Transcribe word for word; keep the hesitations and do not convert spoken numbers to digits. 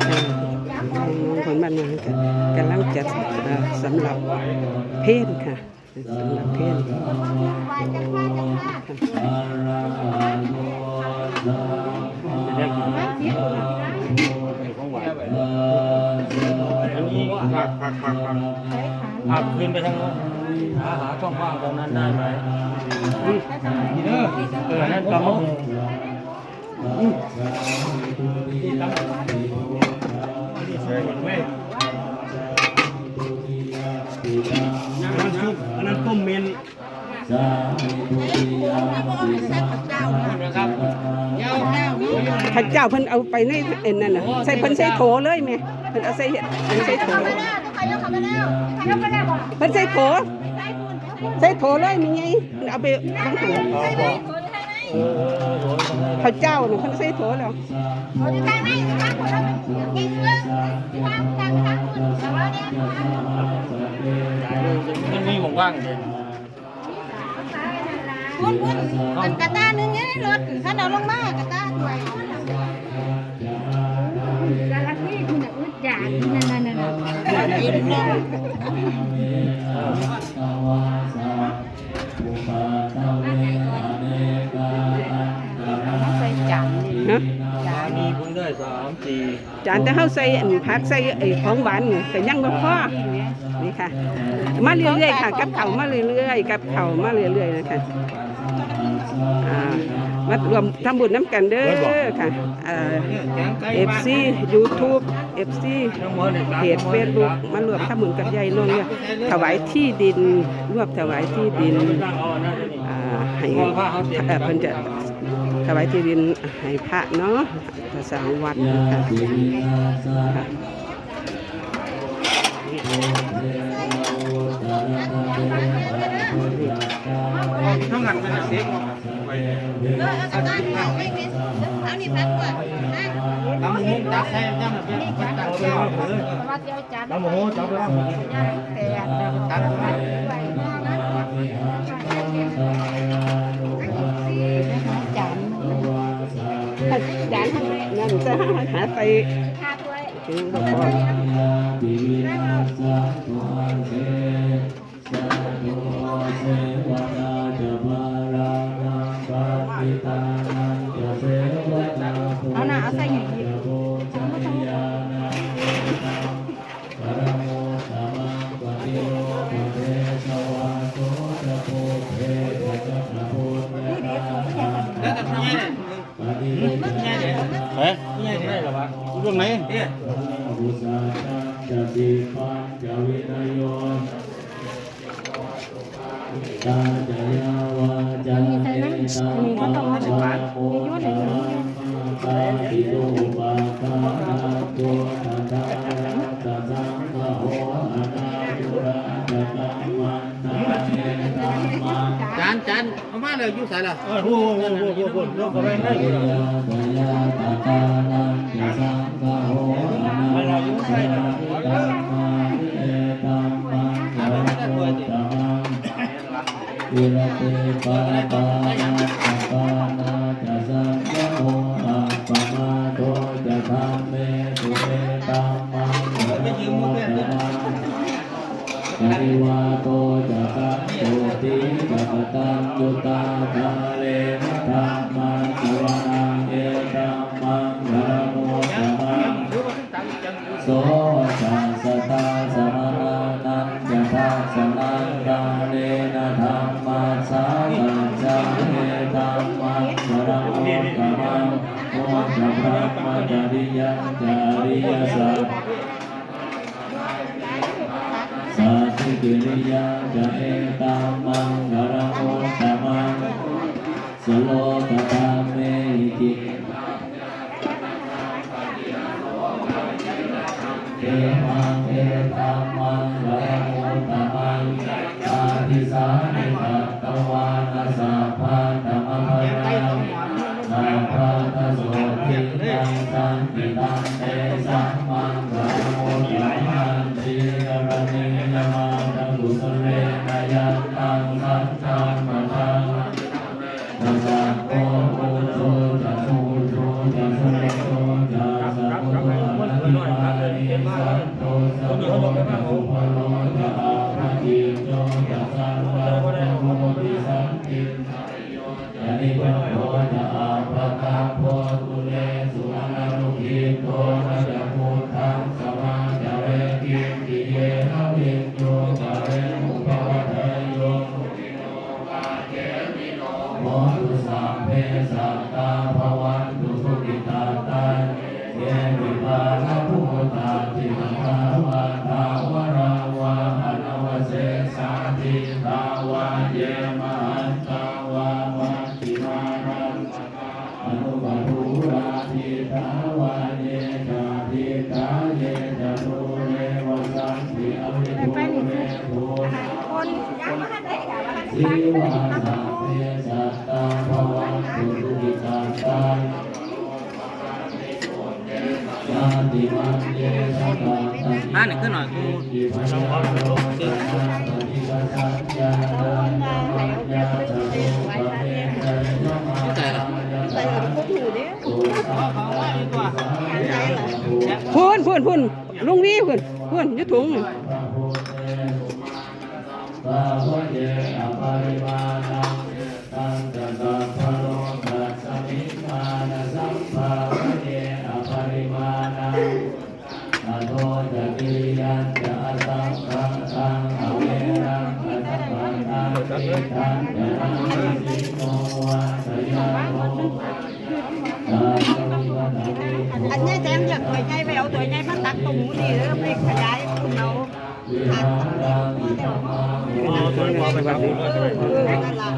อ่า ของบ้านนาค่ะ กำลังจัด เอ่อ สำหรับเพลค่ะ สำหรับเพล จะได้กินไหม ของหวาน อันนี้ผัก ผัก ผัก ผัก ผักขึ้นไปทางโน้น หา หาช่องว่างตรงนั้นได้ไหม อืม เออ นั่นกำมะฮุง อันนั้นซุป อันนั้นต้มเมน ข้าเจ้าเพิ่นเอาไปในไอ้นั่นน่ะ ใส่ เพิ่นใส่โถเลยแม่ เพิ่นเอาใส่ เพิ่นใส่โถ เพิ่นใส่โถ ใส่โถเลยแม่ใหญ่ เอาไปวางหั่น ข้าเจ้าน่ะเพิ่นใส่โถแล้ว มันมีหม่องว่างเด้ พุ้นพุ้น อันกะต้าหนึ่งอยู่ในรถ คันเอาลงมากะต้าถ้วย กะละที่พุ้นน่ะอึดอยากอยู่นั่นน่ะ นั่นน่ะ เอามาใส่จานนี่ ฮะ จานนี้เพิ่งได้สามสี่ จานแต่เฮาใส่อันผัก ใส่ไอ้ของหวานนี่ แต่ยังบ่พอ นี่ค่ะ มาเรื่อยๆค่ะ กับข้าวมาเรื่อยๆ กับข้าวมาเรื่อยๆ นะคะ อ่า มาร่วมทำบุญนำกันเด้อค่ะ เอ่อ เอฟซี YouTube เอฟซี เพจ Facebook มาร่วมทำบุญกับยายนงเนี่ย ถวายที่ดิน ร่วมถวายที่ดิน อ่า ให้ เอ่อ เพิ่นจะถวายที่ดินให้พระเนาะ พระสร้างวัดนะคะ ค่ะ จานนั่นจะหาใส่ เอาหน่า เอาใส่หน่อยอีก เอ๊ะ เรื่องไหน จาน จาน เอามาเลย อยู่ไสล่ะ เออ โอ้โห โอ้โห โอ้โห โอ้โห ลงไปไว้ให้ Parivato ca saṅtuṭṭhī ca kataññutā, kālena dhammassavanaṃ etam maṅgalamuttamaṃ. So tassa dāsamaṇānañca dassanaṃ, kālena dhammassākacchā etam maṅgalamuttamaṃ. Brahmacariyañca ariyasac Sacchikiriyā ca etam maṅgalam uttamaṃ. Salokadhammehi khemaṃ etam maṅgalam uttamaṃ. Cattāri sāni katvāna sabbatthamaparāmā sabbattha sotthiṃ gacchanti tantesaṃ maṅgalam uttamaṃ. Sīlavanīyamādakusalena yantaṃ santaṃ pasakko ujū ca suhujū ca surakkho ca sakuto ca Subbharo ca appakicco ca sallappamoti, santindriyo ca nipako ca appagabbho kulesu ananugiddho. Na ca khuddaṃ samācare kiñci yena viññū pare upavadeyyuṃ. Hontu sabbe sattā bhavantu sukhitattā. Yepi pāṇabhūtatthi sadā vā thāvarā vā anavasesā, dīghā vā ye mahantā vā pacchimā raṇṭakā aṇukathūlā. Diṭṭhā vā ye ca adiṭṭhā ye ca dūre vasanti avidūre. คนยังไม่ทันได้แบบว่าทันได้ฟังเลยนะ Sīvā sabbe sattā bhavantu sukhitattā. อ่า นี่ขึ้นหน่อย กู ใส่เอาไปถูเนี่ย พูนพูนพูน ลุงวีพูนพูน อยู่ถุง Bhāvaye aparimāṇaṃ mettañca sabbalokasmiṃ, mānasambhāvaye aparimāṇaṃ uddhaṃ adho ca tiriyañca asambādhaṃ averaṃ asapattaṃ. Tiṭṭhañca naṃ nisinno vā sayāno vā อันนี้แจงอยากถ้วยใหญ่ไปเอาถ้วยใหญ่มาตักตรงนี้เด้อ ไปขยายเอา อ๋อ ถ้วยหม้อไปครับ เออ เออ นั่นล่ะ